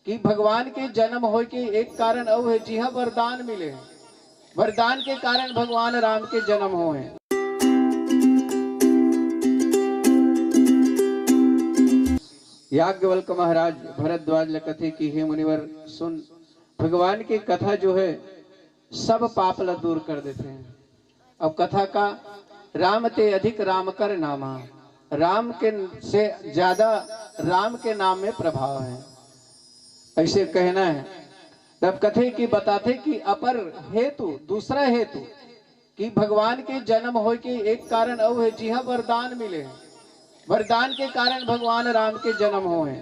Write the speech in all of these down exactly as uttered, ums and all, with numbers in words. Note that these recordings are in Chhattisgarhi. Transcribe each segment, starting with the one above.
कि भगवान के जन्म होय के एक कारण अउ हे, जिहां वरदान मिले हे। वरदान के कारण भगवान राम के जन्म होय हे। याज्ञवल्क महाराज भरद्वाज ल कथे कि हे मुनिवर, सुन, भगवान के कथा जो हे, सब पाप ल दूर कर देथे। अब कथा का, राम ते अधिक राम कर नामा, राम के से ज्यादा राम के नाम में प्रभाव हे, अइसे कहना हे। तब कथे कि बताथे कि अपर हेतु, दूसरा हेतु, कि भगवान के जन्म होय के एक कारण अउ हे, जिहां वरदान मिले हे। वरदान के कारण भगवान राम के जन्म होय हे।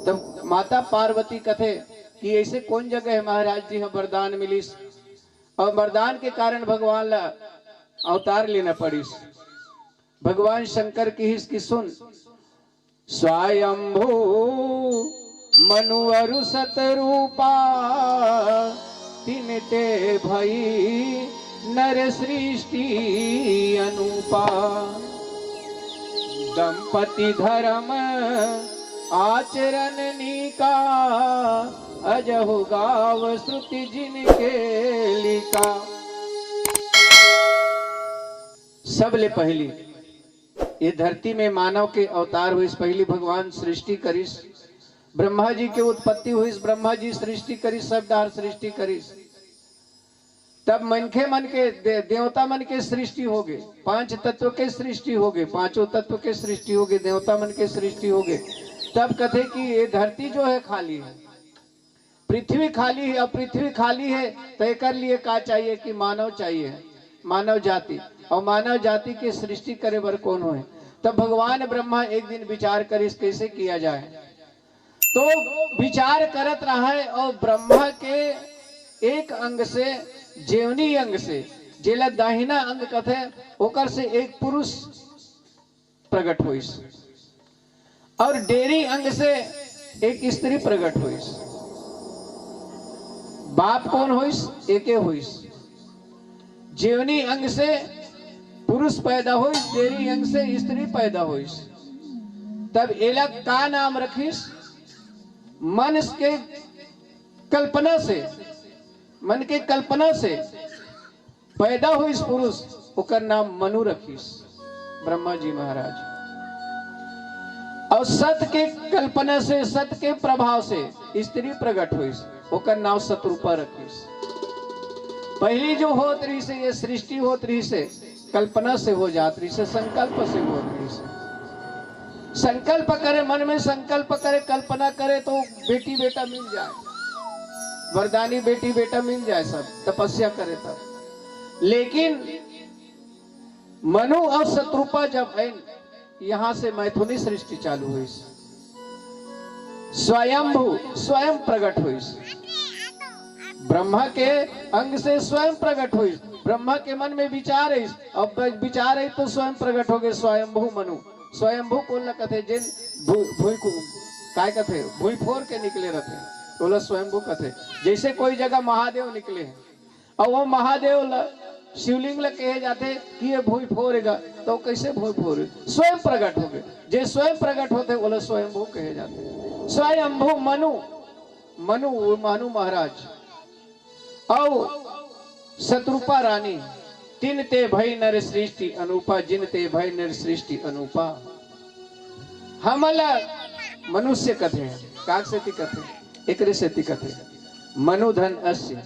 तब माता पार्वती कथे कि अइसे कोन जगह हे महाराज, जिहां वरदान मिलिस, अउ वरदान के कारण भगवान ला अवतार लेना पड़िस। भगवान शंकर किहिस कि सुन, स्वयंभू मनु अरु सतरूपा, तिनते भई नर सृष्टि अनूपा। दंपति धर्म आचरण नीका, अजहु गाव श्रुति जिनके लिका। सबले पहिली ये धरती में मानव के अवतार होइस, पहिली भगवान सृष्टि करिस, ब्रह्मा जी के उत्पत्ति होइस, ब्रह्मा जी सृष्टि करिस, सब डहर सृष्टि करिस। तब मनखे मन के दे-, देवता मन के सृष्टि होगे, पांच तत्व के सृष्टि होगे, पांचों तत्व के सृष्टि होगे, देवता मन के सृष्टि होगे। तब कथे कि ये धरती जो हे खाली हे, पृथ्वी खाली हे, अउ पृथ्वी खाली हे त एकर लिए का चाहिए कि मानव चाहिए, मानव जाति। अउ मानव जाति के सृष्टि करे बर कोन होय? तब भगवान ब्रह्मा एक दिन विचार करिस, कइसे किया जाय। तो विचार करत रहय अउ ब्रह्मा के एक अंग से, जेवनी अंग से, जेला दाहिना अंग कथे, ओकर से एक पुरुष प्रगट होइस अउ डेरी अंग से एक स्त्री प्रगट होइस। बाप कोन होइस? एके होइस। जेवनी अंग से पुरुष पैदा होइस, डेरी अंग से स्त्री पैदा होइस। तब एला का नाम रखिस? मन के कल्पना से, मन के कल्पना से पैदा होइस पुरुष, ओकर नाम मनु रखिस ब्रह्मा जी महाराज। अउ सत के कल्पना से, सत के प्रभाव से स्त्री प्रगट होइस, ओकर नाम सतरूपा रखिस। पहिली जो होत रहिस हे, ये सृष्टि होत रहिस हे, कल्पना से हो जात रहिस हे, संकल्प से होत रहिस हे। संकल्प करे, मन में संकल्प करे, कल्पना करे तो बेटी बेटा मिल जाय, वरदानी बेटी बेटा मिल जाय, सब तपस्या करे तब। लेकिन मनु अउ सतरूपा जब आइन, यहां से मैथुनी सृष्टि चालू होइस। स्वयंभू, स्वयं प्रगट होइस। ब्रह्मा के अंग से स्वयं प्रगट होइस। ब्रह्मा के मन में विचार आइस, अब विचार आइस तो स्वयं प्रगट होगे, स्वयंभू मनु। स्वयंभू कोन ल कथे? जेन भू-, भुई को, काय कथे? भुई फोर के निकले रथे, ओला स्वयंभू कथे। जइसे कोई जगह महादेव निकले हे, अउ वो महादेव ल, शिवलिंग ल कहे जाथे कि ये भुई फोर हे गा, तो कइसे भुई फोर हे? स्वयं प्रगट होगे। जे स्वयं प्रगट होथे, ओला स्वयंभू कहे जाथे। स्वयंभू मनु, मनु, मनु महाराज अउ सतरूपा रानी, तिनते भई नर सृष्टि अनूपा, जिनते भई नर सृष्टि अनूपा। हमला मनुष्य कथे, काक सेती कथे? एकरे सेती कथे, मनु धन अस्य,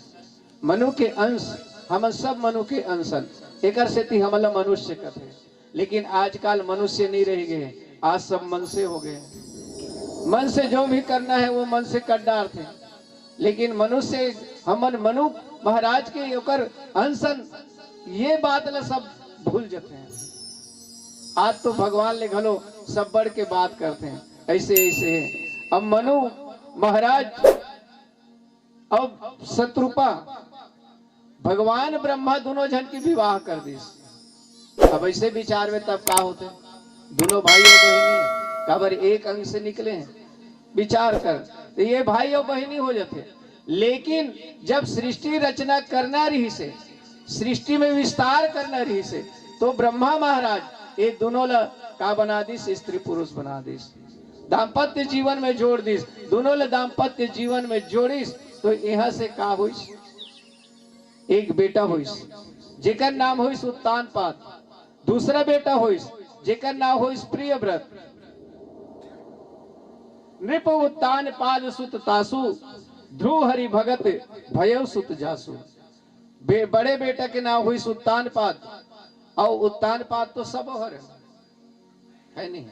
मनु के अंश, हमन सब मनु के अंश हन, एकर सेती हमला मनुष्य कथे। लेकिन आजकाल मनुष्य नहीं रह गए, आज सब मन से हो गए। मन से जो भी करना है वो मन से कर डारथे। लेकिन मनुष्य, हमन मनु महाराज के ओकर अंश हन, ये बात ला सब भूल जाते हैं। आज तो भगवान ले घलो सब बढ़ के बात करते हैं, ऐसे ऐसे है। अब मनु महाराज अब सतरूपा, भगवान ब्रह्मा दोनों झन के विवाह कर दिस। अब ऐसे विचार में तब का होते, दोनों भाई और बहिनी काबर एक अंग से निकले हैं, विचार कर, तो ये भाई और बहिनी हो जाते। लेकिन जब सृष्टि रचना करना रहिसे, सृष्टि में विस्तार करना रहिसे, तो ब्रह्मा महाराज ये दोनों ला का बना दिस? स्त्री पुरुष बना दिस। दाम्पत्य जीवन में जोड़ दिस, दोनों ले दाम्पत्य जीवन में जोड़िस, तो यहाँ से का होइस? एक बेटा होइस, जेकर नाम होइस उत्तानपाद। दूसरा बेटा होइस, जेकर नाम होइस प्रियव्रत। नृप उत्तानपाद सुत तासु, ध्रुव हरि भगत भयउ सुत जासु। बे-, बड़े बेटा के नाम होइस उत्तानपाद। अउ उत्तानपाद तो सब हर है, नहीं?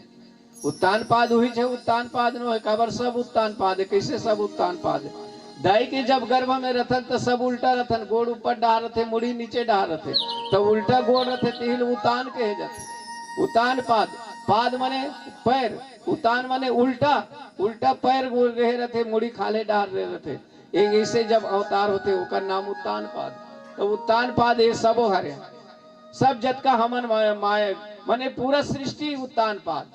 उत्तानपाद उही छे, उत्तानपाद नो है, काबर सब उत्तानपाद है। कैसे सब उत्तानपाद है? दाई के जब गर्भ में रथन, त सब उल्टा रथन, गोड़ ऊपर डहार रथे, मुड़ी नीचे डहार रथे, त उल्टा गोड़ रथे, तिहिल उत्तान कहे जाथे। उत्तानपाद, पाद माने पैर, उत्तान माने उल्टा, उल्टा पैर गोड़ रहे रथे, मुड़ी खाल्हे डहार रहे रथे। एक ऐसे जब अवतार होथे, ओकर नाम उत्तानपाद। तो उत्तानपाद ये सबो हरे, सब जतका हमन माय-, माय-, माने पूरा सृष्टि उत्तानपाद।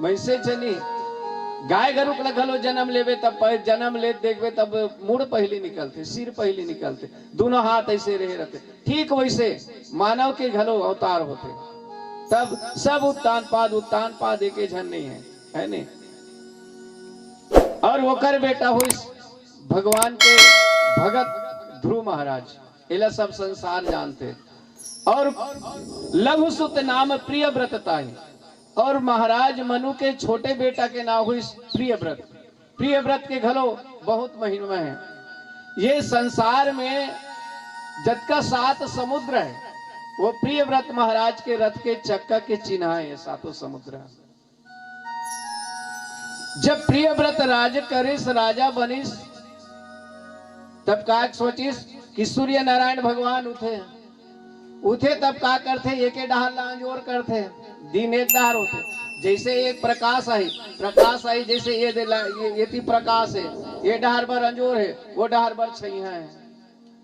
वैसे जनी गाय गरुक ल घलो जन्म लेबे, तब पह-, जन्म ले देखबे, तब मुड़ पहिली निकलथे, सिर पहिली निकलथे, दोनों हाथ ऐसे रहे रहथे। ठीक वैसे मानव के घलो अवतार होथे, तब सब उत्तानपाद, उत्तानपाद एके झन नहीं है, है नहीं? और ओकर बेटा होइस भगवान के भगत ध्रुव महाराज, एला सब संसार जानथे। और लघु सुत नाम प्रियव्रत ताहि। और महाराज मनु के छोटे बेटा के नाम होइस प्रियव्रत। प्रियव्रत के घलो बहुत महिमा है। ये संसार में जतका सात समुद्र है, वो प्रियव्रत महाराज के रथ के चक्का के चिन्हा है, सातों समुद्र। जब प्रियव्रत राज करिस, राजा बनिस, तब का सोचिस कि सूर्य नारायण भगवान उठे, उठे तब का करथे, एके डहार ला अंजोर करथे, दिन एक डहार होथे। जैसे एक प्रकाश आई, प्रकाश आई, जैसे ये दे ला-, ये, ये ती प्रकाश है, ये डहार बर अंजोर है, वो डहार बर छैया है।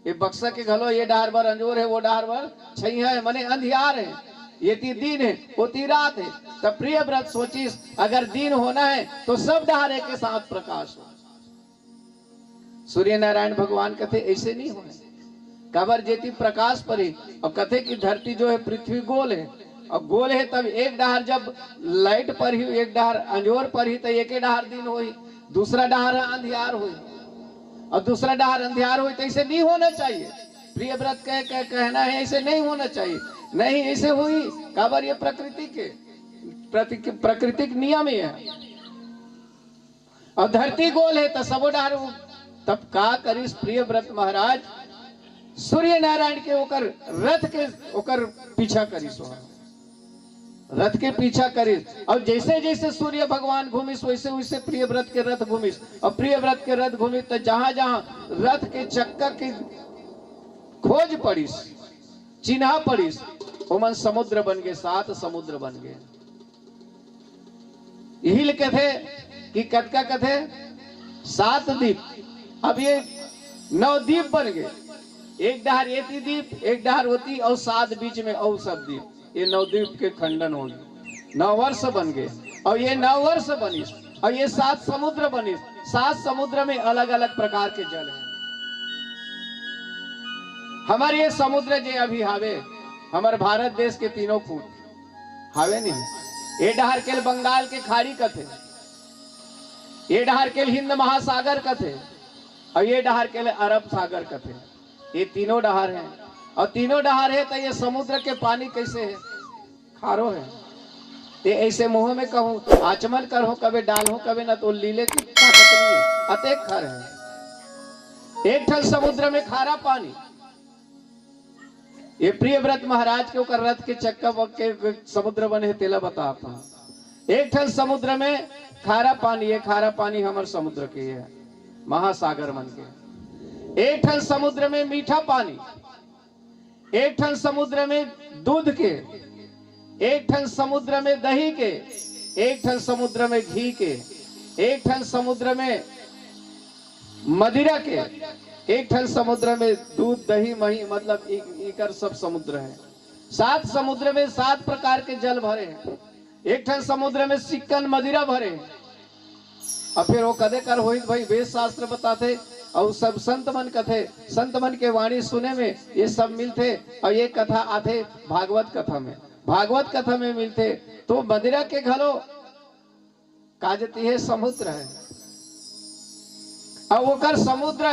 ये बक्सा के घलो ये डहार बर अंजोर है, वो डहार बर छैया है, माने अंधियार है। ये ती दिन है, वो ती रात है। तब प्रियव्रत सोचिस, अगर दिन होना है तो सब डहार एक के साथ प्रकाश हो। सूर्य नारायण भगवान कथे, ऐसे नहीं होए। काबर जेती प्रकाश परी, और कथे कि धरती जो है, पृथ्वी गोल है, और गोल है तब एक डहार जब लाइट परही, एक डहार अंजोर परही, तो एके डहार दिन होही, दूसरा डहार अंधियार होही, और दूसरा डहार अंधियार होही, तो ऐसे नहीं होना चाहिए। प्रियव्रत के, के कहना है, ऐसे नहीं होना चाहिए। नहीं, ऐसे होही, काबर ये प्रकृति के, प्रति-, प्रकृति के नियम ये है। और धरती गोल है, तो सबो डहार उ-, तब का करिस प्रियव्रत महाराज? सूर्य नारायण के ओकर रथ के ओकर पीछा करिस, वहाँ रथ के पीछा करिस। और जैसे जैसे सूर्य भगवान घूमिस, वैसे वैसे प्रियव्रत के रथ घूमिस। और प्रियव्रत के रथ घूमिस, तो जहाँ जहाँ रथ के चक्का के खोज पड़िस, चिन्हा पड़िस, ओमन समुद्र बन गए, सात समुद्र बन गए। यही ले कथे कि कतका कथे, सात दीप। अब ये नौ दीप बन गए, एक डहार एती दीप, एक डहार ओती, और सात बीच में और सब दीप, ये नौ दीप के खंडन हो गए, नौ वर्ष बन गए। और ये नौ वर्ष बनिस, और ये सात समुद्र बनिस। सात समुद्र में अलग अलग प्रकार के जल है। हमारे ये समुद्र जे अभी हावे, हमारे भारत देश के तीनों कूट हावे नहीं। ये डहार के बंगाल के खाड़ी कथे, ये डहार के हिंद महासागर कथे, और ये डहार के अरब सागर कथे। ये तीनों डहार हैं, और तीनों डहार है तो ये समुद्र के पानी कैसे है? खारो है। ते ऐसे मुंह में कहूं, आचमन करहो कबे, डालहो कबे, ना तो लीले की ताकत नहीं है, अतेक खार है। एक ठन समुद्र में खारा पानी, ये प्रियव्रत महाराज के ओकर रथ के चक्का के समुद्र बने हे, तेला बताता हूं। एक ठन समुद्र में खारा पानी, ये खारा पानी हमर समुद्र के है, महासागर मन के। एक ठन समुद्र में मीठा पानी, एक ठन समुद्र में दूध के, एक ठन समुद्र में दही के, एक ठन समुद्र में घी के, एक ठन समुद्र में मदिरा के, एक ठन समुद्र में दूध, दही, मही, मतलब इ-, इकर सब समुद्र है। सात समुद्र में सात प्रकार के जल भरे हैं। एक ठन समुद्र में सिक्कन मदिरा भरे हैं। अब फिर वो कदे कर होई भाई, वेद शास्त्र बताथे, और सब संत मन कथे, संत मन के वाणी सुने में ये सब मिलथे, और ये कथा आथे भागवत कथा में, भागवत कथा में मिलथे। तो मदिरा के घलो का जती हे समुद्र हे। अब ओकर समुद्र,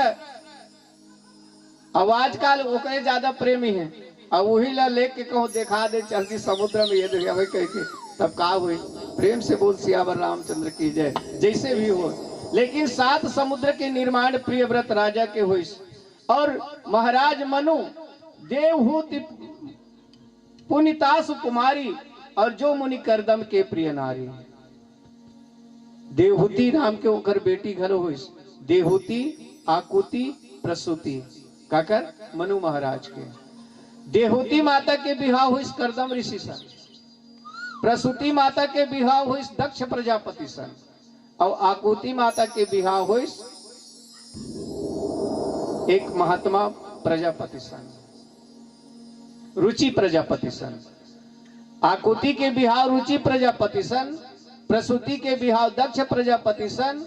अब आजकल ओकरे ज्यादा प्रेमी हे। अब वही ला लेके के कहूँ देखा दे चलती समुद्र में, ये देखिए भाई कह के, तब का हुई? प्रेम से बोल सियावर रामचंद्र की जय। जैसे भी हो, लेकिन सात समुद्र के निर्माण प्रियव्रत राजा के होइस। और महाराज मनु देवहूति पुनिता सुकुमारी और जो मुनि करदम के प्रिय नारी। देवहूति नाम के ओकर बेटी घलो होइस। देवहूति, आकुति, प्रसूति, काकर? मनु महाराज के। देवहूति माता के बिहाव होइस करदम ऋषि सन। प्रसूति माता के बिहाव होइस दक्ष प्रजापति सन। और आकुति माता के बिहाव होइस एक महात्मा प्रजापति सन, रुचि प्रजापति सन। आकुति के बिहाव रुचि प्रजापति सन, प्रसूति के बिहाव दक्ष प्रजापति सन,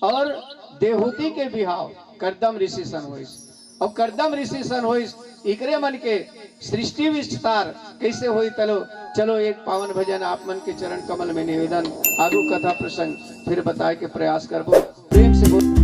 और देवहूति के बिहाव करदम ऋषि सन होइस। और करदम ऋषि सन होइस, इकरे मन के सृष्टि विस्तार कैसे होई? तलो, चलो एक पावन भजन आप मन के चरण कमल में निवेदन, आगू कथा प्रसंग फिर बताए के प्रयास करबो। प्रेम से बोल।